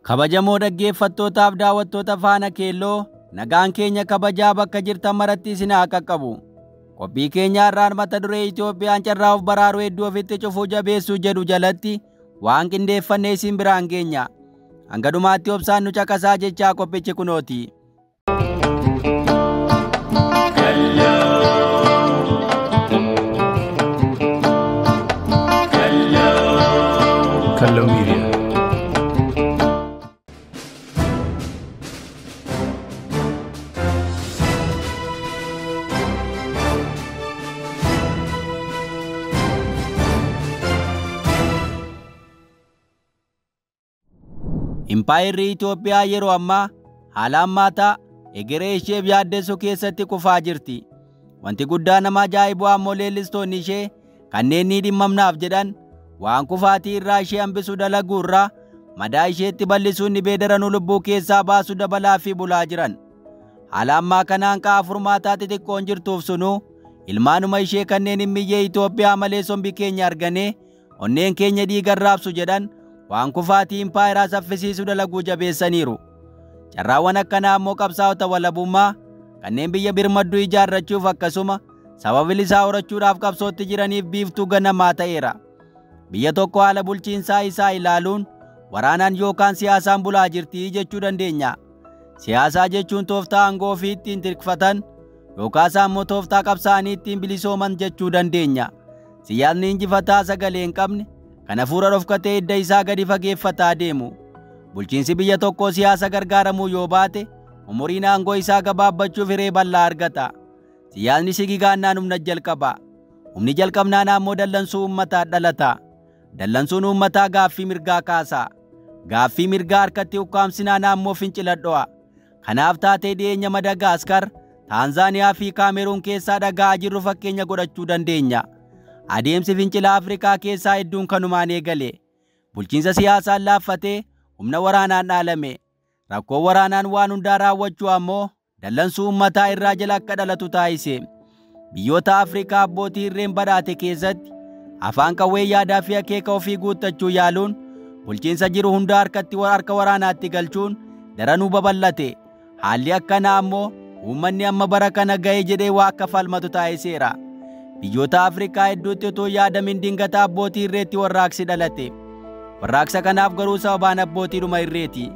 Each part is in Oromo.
Kabajamoo dhaggeeffattootaaf daawwattoota Faana Keelloo, nagaan keenya kabajaa bakka jirtan maratti isin haa qaqqabu. Qophii keenya har'aan mata duree Itoophiyaan carraa of baraaruu hedduu ofitti cufuu jabeessuu jedhu jalatti waan qindeeffannee isin biraan geenya. Hanga dhumaatti obsaan nu caqasaa jechaa qophichi kunooti. Kallo Media. Impaayirri Itoophiyaa yeroo ammaa haala hammaataa egeree isheef yaaddessu keessatti kufaa jirti. Wanti guddaa nama ajaa'ibu ammoo leellistoonni ishee kanneen ni dhimmamnaaf jedhan waan kufaatii irraa ishee hambisu dalaguu irraa madaa isheetti bal'isuun dhibee daranuu lubbuu keessaa baasu dabalaa fi bulaa jiran. Haala ammaa kanaan qa'a furmaataa xixiqqoon jirtuuf sunuu ilmaanuma ishee kanneen himmiyyee Itoophiyaa malee sombi keenya arganee onneen keenya dhiiga raabsu jedhan waan kufaatii impaayiraa saffisiisuu dalaguu jabeessaniiru. Carraawwan akkanaa ammoo qabsaa'ota walabummaa kanneen biyya birmadduu ijaarrachuuf akkasuma saba bilisaa horachuudhaaf qabsootti jiraniif biiftuu ganamaa ta'eera. Biyya tokko haala bulchiinsaa isaa ilaaluun waraanaan yookaan siyaasaan bulaa jirti jechuu dandeenya. Siyaasaa jechuun tooftaa aangoo ofii ittiin tirkfatan yookaas ammoo tooftaa qabsaa'anii ittiin bilisooman jechuu dandeenya. Siyaasni injifataa sagalee hin qabne kan hafuura dhofkatee hidda isaa gadi fageeffataa deemu. Bulchiinsi biyya tokkoo siyaasa gargaaramuu yoo baate umuriin aangoo isaa gabaabbachuuf hiree bal'aa argata. Siyaasni sigigaannaan humna jalqaba. Humni jalqabnaan ammoo dallansuu uummataa dhalata. Dallansuun uummataa gaaffii mirgaa kaasa. Gaaffii mirgaa harkatti ukkaamsinaan ammoo fincila dho'a. Kanaaf taatee dhiyeenya Madagaaskar, Taanzaaniyaa fi Kaameruun keessaa dhaga'aa jirru fakkeenya godhachuu dandeenya. Adeemsi fincila Afrikaa keessaa hedduun kanumaan eegale. Bulchiinsa siyaasaan laaffatee humna waraanaan dhaalame. Rakkoo waraanaan waan hundaa raawwachuu ammoo dallansuu uummataa irraa jala akka dhalatu taasise. Biyyoota Afrikaa abbootii irreen badhaate keessatti afaan qawwee yaadaa fi akeeka ofii guuttachuu yaaluun bulchiinsa jiru hunda harkatti harka waraanaatti galchuun daranuu babal'ate. Haalli akkanaa ammoo uummanni amma bara kana ga'e jedhee waa akka falmatu taasiseera. Biyyoota Afrikaa hedduutti otoo yaadamin dingata abbootii irreetti warraaqsi dhalate. Warraaqsa kanaaf garuu sababaan abbootiidhuma irreeti.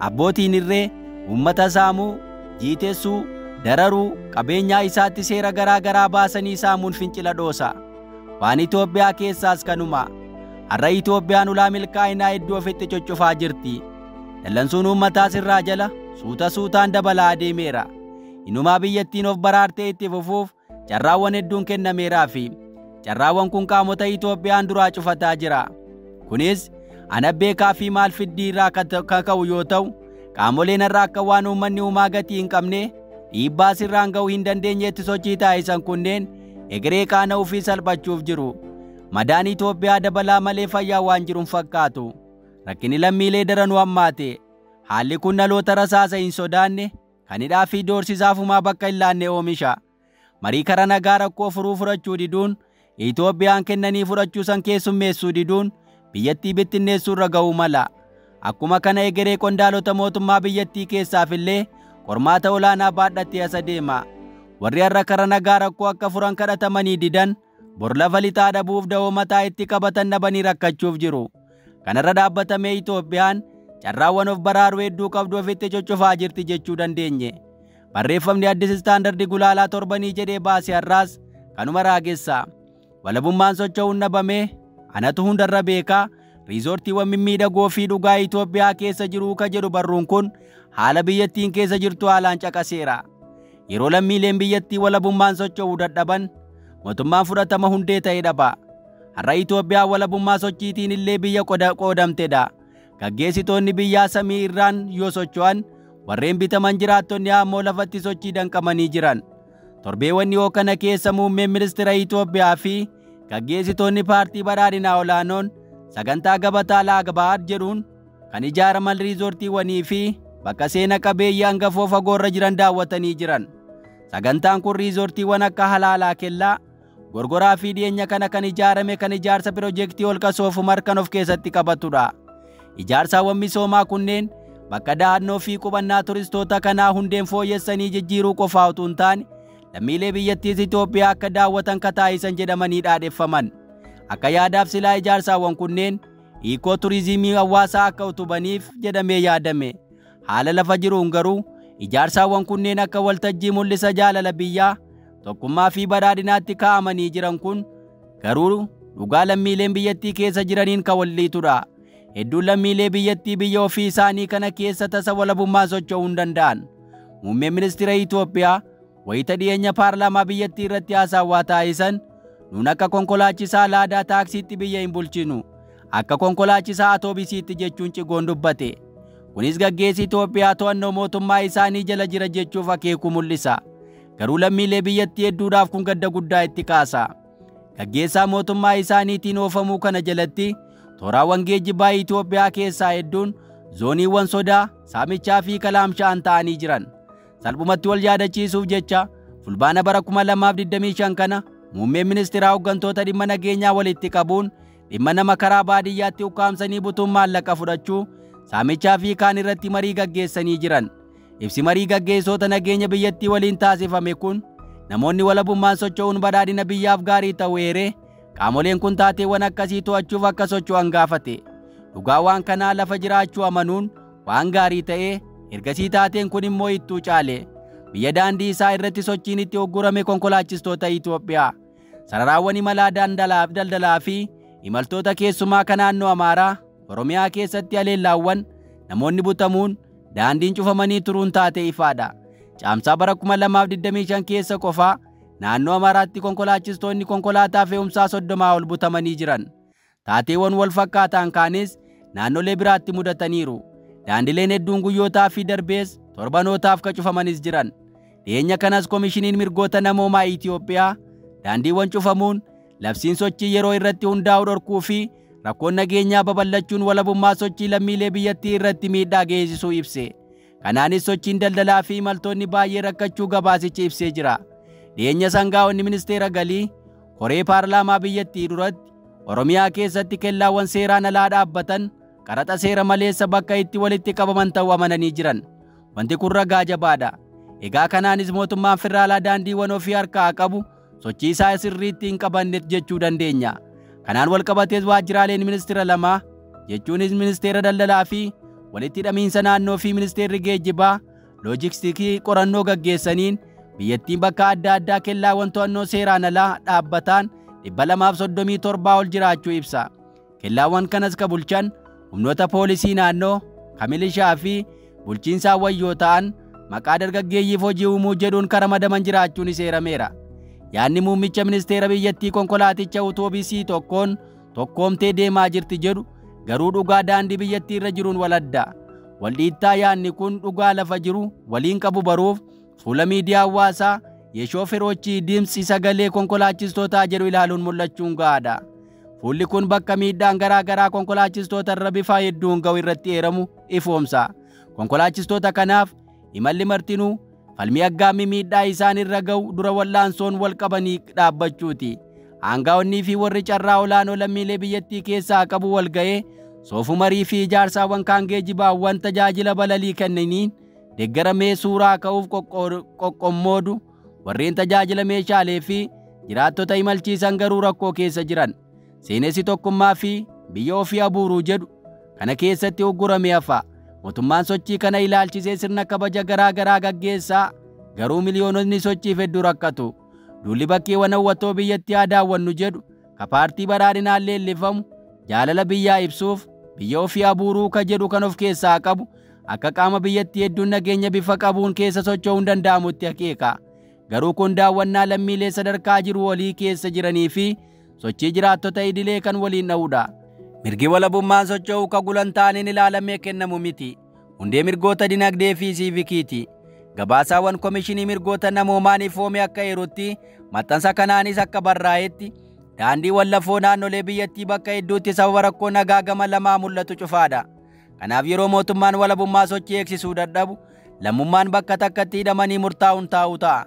Abbootiin irree uummata saamuu, jiitessuu, dararuu, qabeenyaa isaatti seera garaa garaa baasanii saamuun fincila dhoosa. Waan Itoophiyaa keessaas kanuma. Har'a Itoophiyaan ulaa milkaa'inaa hedduu ofitti cuccufaa jirti. Dallansuun uummataas irraa jala suuta suutaan dabalaa adeemeera. Inumaa biyyattiin of baraartee itti fufuuf carraawwan hedduun kennameeraafi. Carraawwan kun qaamota Itoophiyaan duraa cufataa jira. Kunis ana beekaa fi maal fiddii irraa kan ka'u yoo ta'u, qaamoleen irraa akka waan uummanni uumaa gatii hin qabne dhiibbaa sirraan ga'uu hin dandeenyetti sochii taasisan kunneen egeree qaana'uu fi salphachuuf jiru. Madaan Itoophiyaa dabalaa malee fayyaa waan jiru hin fakkaatu. Rakkinni lammiilee daranuu hammaate. Haalli kun dhaloota rasaasa hin sodaanne kan hidhaa fi doorsisaafumaa bakka hin laanne oomisha. Marii karaa nagaa rakkoo furuu fudhachuu diduun Itoophiyaan kennanii fudhachuu san keessummeessuu diduun biyyattii bittinneessuu irra ga'uu mala. Akkuma kana egeree qondaalota mootummaa biyyattii keessaaf illee qormaata olaanaa baadhattee as adeema. Warri har'a karaa nagaa rakkoo akka furan kadhatamanii didan bor lafa lixaa dhabuuf da'oo mataa itti qabatan dhabanii rakkachuuf jiru. Kanarra dhaabbatamee Itoophiyaan carraawwan of baraaruu hedduu qabdu ofitti cuccufaa jirti jechuu dandeenye. Barreeffamni Addis Istaandardi gulaalaa torbanii jedhee baase har'aas kanuma raagessa. Walabummaan socho'uun dhabamee anatu hundarra beekaa riizoortiiwwan mimmiidhagoo fi dhugaa Itoophiyaa keessa jiruu ka jedhu barruun kun haala biyyattiin keessa jirtu haalaan caqaseera. Yeroo lammiileen biyyattii walabummaan socho'uu dadhaban mootummaan fudhatama hundee ta'e dhaba. Har'a Itoophiyaan walabummaa sochiitiin illee biyya qoodamtedha. Gaggeessitoonni biyyaa samii irraan yoo socho'an warreen bitaman jiraattonni ammoo lafatti sochii danqamanii jiran. Torbeewwan dhiyoo kana keessa muummeen ministeera Itoophiyaa fi gaggeessitoonni paartii badhaadhinaa olaanoon sagantaa gabataa laagabaad jedhuun kan ijaaraman riizoortiiwwanii fi bakka seena qabeeyyii hangafoo fagoorra jiran daawwatanii jiran. Sagantaan kun riizoortiiwwan akka Halaalaa Kellaa, Gorgoraa fi dhiyeenya kana kan ijaarame kan ijaarsa piroojeektii holqa Soofumar kan of keessatti qabatudha. Ijaarsaawwan misoomaa kunneen bakka dahannoo fi qubannaa turistoota kanaa hundeen fooyyessanii jijjiiruu qofaa utuu hin taane lammiilee biyyattiis Itoophiyaa akka daawwatan kataa'isan jedhamanii dhaadheffaman. Akka yaadaaf silaa ijaarsaawwan kunneen hiikoo turizimii hawaasaa akka utubaniif jedhamee yaadame. Haala lafa jiruun garuu ijaarsaawwan kunneen akka waltajjii mul'isa jaalala biyyaa tokkummaa fi badhaadhinaatti kaa'amanii jiran kun garuu dhugaa lammiileen biyyattii keessa jiraniin kan walliitudha. Hedduun lammiilee biyyattii biyya ofii isaanii kana keessa tasa walabummaan socho'uu hin danda'an. Muummeen ministeera Itoophiyaa wayita dhiyeenya paarlaamaa biyyattii irratti haasawaa taasisan nuun akka konkolaachisaa laadaa taaksiitti biyya hin bulchinu, akka konkolaachisaa atoobisiitti jechuun cigoon dubbate. Kunis gaggeessi Itoophiyaa to'annoo mootummaa isaanii jala jira jechuuf akeeku mul'isa. Garuu lammiilee biyyattii hedduudhaaf kun gadda guddaa itti kaasa. Gaggeessaa mootummaa isaaniitiin oofamuu kana jalatti tooraawwan geejjibaa Itoophiyaa keessaa hedduun zooniiwwan sodaa, saamichaa fi kalaamsha'an ta'anii jiran. Salphumatti wal yaadachiisuuf jecha fulbaana bara 2025 kana muummeen ministeeraa hooggantoota dhimma nageenyaa walitti qabuun dhimma nama karaa baadiyyaatti ukkaamsanii butuun maallaqa fudhachuu, saamichaa fi kaan irratti marii gaggeessanii jiran. Ibsi marii gaggeessota nageenya biyyattii waliin taasifame kun namoonni walabummaan socho'uun badhaadhina biyyaaf gaarii ta'u eeree qaamoleen kun taateewwan akkasii to'achuuf akka socho'an gaafate. Dhugaa waan kanaa lafa jiraachuu amanuun waan gaarii ta'ee ergasii taateen kun immoo ittuu caale. Biyya daandii isaa irratti sochiin itti uggurame konkolaachistoota Itoophiyaa. Sararaawwan imalaa daldalaa fi imaltoota keessumaa kan naannoo Amaaraa, Oromiyaa keessatti haleellaawwan namoonni butamuun daandiin cufamanii turuun taate ifaadha. Caamsaa bara 2025 keessa qofaa naannoo Amaaraatti konkolaachistoonni konkolaataa fe'umsaa 30 ol butamanii jiran. Taateewwan wal fakkaataan kaanis naannolee biraatti mudataniiru. Daandileen hedduun guyyootaa fi darbees torbanootaaf ka cufamanis jiran. Dhiyeenya kanas Koomishiniin Mirgoota Namoomaa Itoophiyaa daandiiwwan cufamuun labsiin sochii yeroo irratti hundaa'u dhorkuu fi rakkoon nageenyaa babal'achuun walabummaa sochii lammiilee biyyattii irratti miidhaa geessisuu ibse. Kanaanis sochiin daldalaa fi imaltoonni baay'ee rakkachuu gabaasichi ibsee jira. Dhiyeenya sangaa'onni ministeera galii koree paarlaamaa biyyattii duratti Oromiyaa keessatti kellaawwan seeraan alaa dhaabbatan qaraxa seera maleessa bakka itti walitti qabaman ta'uu amananii jiran. Wanti kun ragaa jabaadha. Egaa kanaanis mootummaan federaalaa daandiiwwan ofii harkaa qabu sochii isaa sirriitti hin qabanne jechuu dandeenya. Kanaan wal qabatees waajjiraaleen ministeera lamaa jechuunis ministeera daldalaa fi walitti hidhamiinsa naannoo fi ministeerri geejjibaa loojistikii qorannoo gaggeessaniin biyyattiin bakka adda addaa kellaawwan to'annoo seeraan alaa dhaabbataan 237 ol jiraachuu ibsa. Kellaawwan kanas ka bulchan humnoota poolisii naannoo, ka milishaa fi bulchiinsa wayyoo ta'an maqaa dargaggeeyyiif hojii uumuu jedhuun karamadaman jiraachuun seerameera. Yaadni muummicha ministeera biyyattii konkolaaticha utoobisii tokkoon tokkoomtee deemaa jirti jedhu garuu dhugaa daandii biyyattii irra jiruun waladda. Waldhiittaa yaadni kun dhugaa lafa jiru waliin qabu baruuf fuula miidiyaa hawaasaa የሾፌሮች ድምፅ sagalee konkolaachistootaa jedhu ilaaluun mul'achuun gahaadha. Fuulli kun bakka miidhaan garaa garaa konkolaachistoota irra bifa hedduun ga'u irratti eeramu ifoomsa. Konkolaachistoota kanaaf imalli martinuu falmii aggaammii miidhaa isaan irra ga'u dura wal'aansoon wal qabanii dhaabbachuuti. Aangaa'onnii fi warri carraa olaanoo lammiilee biyyattii keessaa qabu wal ga'ee soofumarii fi ijaarsaawwan kaan geejjibaawwan tajaajila balalii kennaniin deeggaramee suuraa ka'uuf qoqqommoodu warreen tajaajila meeshaalee fi jiraattota imalchiisan garuu rakkoo keessa jiran. Seenessi tokkummaa fi biyya ofii abuuruu jedhu kana keessatti uggurame hafa. Mootummaan sochii kana ilaalchisee sirna kabaja garaa garaa gaggeessaa garuu miliyoononni sochiif hedduu rakkatu. Duulli bakkeewwan hawwatoo biyyattii haa daawwannu jedhu ka paartii badhaadhinaan leellifamu jaalala biyyaa ibsuuf biyya ofii abuuruu ka jedhu kan of keessaa qabu akka qaama biyyattii hedduun nageenya bifa qabuun keessa socho'uun danda'amutti akeeka. Garuu kun daawwannaa lammiilee sadarkaa jiru walii keessa jiranii fi sochii jiraattota idilee kan waliin dha'uudha. Mirgi walabummaan socho'uu ka gulantaaniin ilaalamee kennamu miti. Hundee mirgoota dinagdee fi siivikiiti. Gabaasaawwan Komishinii Mirgoota Namoomaan ifoome akka eerutti maxxansa kanaanis akka barraa'etti daandiiwwan lafoo naannolee biyyattii bakka hedduutti sababa rakkoo nagaa gama lamaa mul'atu cufaadha. Kanaaf yeroo mootummaan walabummaa sochii eegsisuu dadhabu lammummaan bakka takkatti hidhamanii murtaa'uun taa'u ta'a.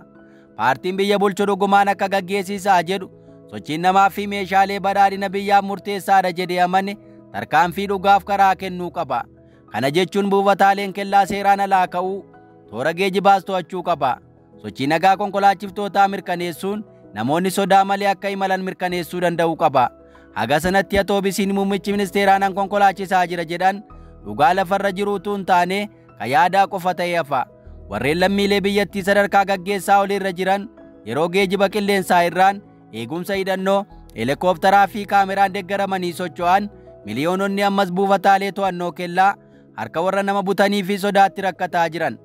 Paartiin biyya bulchu dhugumaan akka gaggeessisaa jedhu sochiin namaa fi meeshaalee badhaadhina biyyaaf murteessaadha jedhee amane tarkaanfii dhugaaf karaa kennuu qaba. Kana jechuun buufataaleen kellaa seeraan alaa ka'uu, toora geejibaas to'achuu qaba. Sochii nagaa konkolaachiftootaa mirkaneessuun namoonni sodaa malee akka imalan mirkaneessuu danda'uu qaba. Haga sanatti atoobisiin muummichi ministeeraa nan konkolaachisaa jira jedhan dhugaa lafarra jiru utuu hin taane ka yaadaa qofa ta'ee hafa. Warreen lammiilee biyyattii sadarkaa gaggeessaa oliirra jiran yeroo geejiba qilleensaa irraan eegumsa hidhannoo heelikooptaraa fi kaameraan deeggaramanii socho'an miliyoononni ammas buufataalee to'annoo kellaa harka warra nama butanii fi sodaatti rakkataa jiran.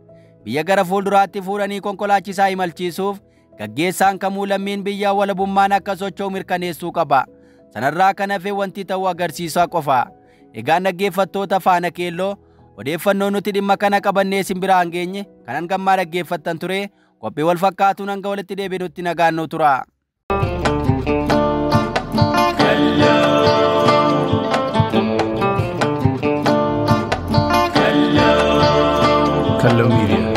Biyya gara fuulduraatti fuudhanii konkolaachisaa imalchiisuuf gaggeessaan kamuu lammiin biyyaa walabummaan akka socho'u mirkaneessuu qaba. Sanarraa kan hafe wanti ta'uu agarsiisaa qofa. Egaan dhaggeeffattoota Faana Keelloo, odeeffannoo nuti dhimma kana qabannee isin biraan geenye kanan gammaa dhaggeeffattan ture. Qophii wal fakkaatuun hanga walitti deebinutti nagaan nu tura. Kallo Media.